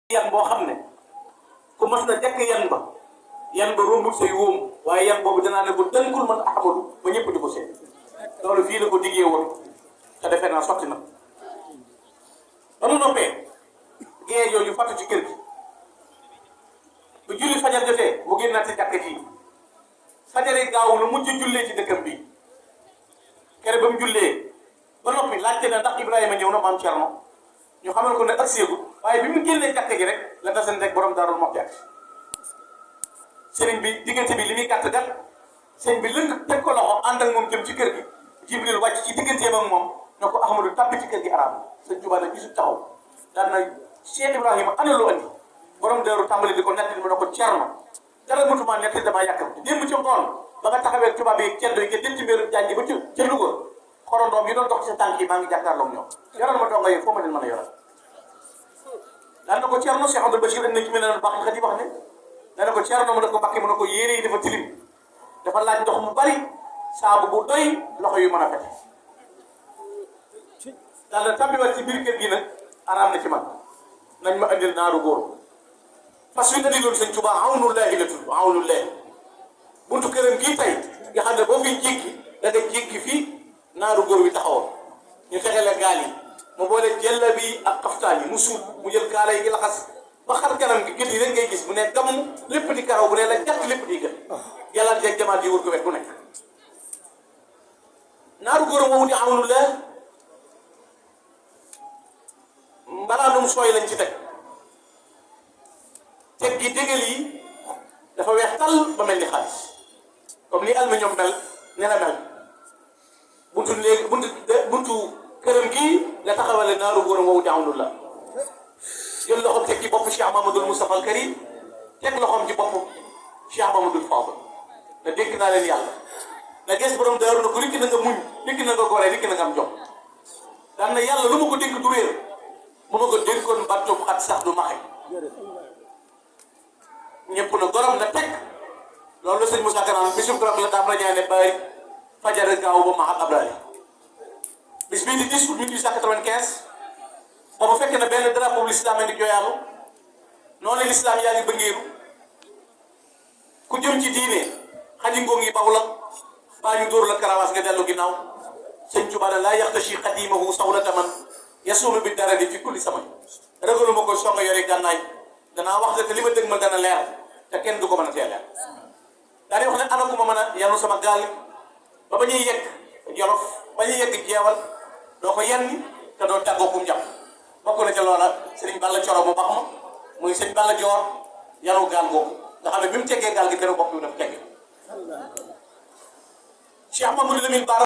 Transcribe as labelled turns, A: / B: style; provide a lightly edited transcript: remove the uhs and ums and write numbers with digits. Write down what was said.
A: yan boo xam ne ku mas na jekk yan ba rombul say wóom waaye yan boobu danaa ne ko tënkul man Ahmadu ba ñëpp di ko seet loolu fii la ko diggee woon te defe naa sotti na ba mu noppee gée yooyu fàttu ci kër gi bu julli fajar jotee mu génnaat ci jàkk ji fajari gaaw lu mujj jullee ci dëkkam bi kere ba mu jullee ba noppi laajte na ndax Ibrahima ñëw na maam Cerno ñu xamal ko ne ak séegu waaye bi mu génnee jàkk gi rek la tasen rek borom Daarul Muxti sëriñ bi diggante bi li muy gàtt gàtt sëriñ bi lëng teg ko loxo ànd ak moom jëm ci kër gi Jibril wàcc ci digganteem ak moom ne ko Ahmadu tàbbi ci kër gi araam sëñ Tuubaa nag gisul taxaw daan na Cheikh Ibrahima ana lu andi borom Daaru tàmbali di ko nettali mu ne ko Cerno dara mutuma nettali damaa yàkkam démb ci ngoon ba nga taxawee tubaab yi ceddo yi nga dem ci mbéru jàngi ba ca Louga xorondoom yi doon dox ci sa tànk yi maa ngi jàkkaarloog ñoom yoral ma donga yi foo ma leen mën a yoral daan na ko Cerno Cheikh Abdou Bachir indi na ci mel ne baax xat yi wax ne dana ko Cerno mu ne ko Mbàkke mu ne ko yére yi dafa tilim dafa laaj ndox mu bari saabu bu doy loxo yu mën a fete daal na tàmbiwaat ci biir kër gi nag araam na ci man nañ ma andil naaru góor fas wi andi loon sëñ Tuubaa awnullaahi la tudd awnullaahi buntu këram gii tey nga xam ne boo fi jékki da nga jékki fii naaru góor wi taxawoon ñu texele gaal yi mu boole jëlla bi ak xaftaan yi mu suut mu jël kaala yi gi laxas ba xar kanam gi gët yi rek ngay gis bu ne gamm lépp di karaw bu ne la jàkk lépp di gën yàlla jeeg jamaat yi wër ko wet bu nekk naaru góor moomu di awnullaahi mbalaanum sooy lañ ci teg teg gi dégal yi dafa weex tal ba mel ni xaalis comme ni aluminium mel ne la mel buntu këram gii la taxawale naaru góor moomu di awnullaahi jël loxoom teg ci bopp Cheikh Mamadou Moustapha al Karim teg loxoom ci bopp Cheikh Mamadou Fadal te dénk naa leen yàlla na gis borom daaru na ko rikki na nga muñ rikki na nga gore rikki na nga am jom daan na yàlla lu ma ko dénk du réer mu ma ko dénkoon battum xat sax du maxe ñëpp na gorom na teg loolu la sëñ Moussa Kanaan bisub gorom la daam rañaane bàyyi fajara gaaw ba ma ak Abdoulaye bis bii di 10 août 1895 boobu fekk na benn drapeau l'islam di jooyaalu noonu l'islam yaa ngi bëngeeru ku jëm ci diine xadi ngoo ngi baw la baa ñu dóor la karawaas nga dellu ginnaaw sëñ Tuubaa laa yaxtashi xadimahu sawlata man yasuulu bi dara di fi kulli samay ragalu ma ko songa yore gànnaay danaa wax te li ma dëgg ma dana leer te kenn du ko mën a tee leer daa di wax ne ana ku ma mën a yanu sama gaal ba ba ñuy yegg Jolof ba ñuy yegg jeewal doo ko yenni te doo tàggoo kum jàpp bokk na ca loola sëriñ Balla Coro mu baax ma muy sëñ Balla Joor yanu gaal googu nga xam ne bi mu teggee gaal gi dara bopp bi dafa tegge Cheikh Mamadou Lamine Bara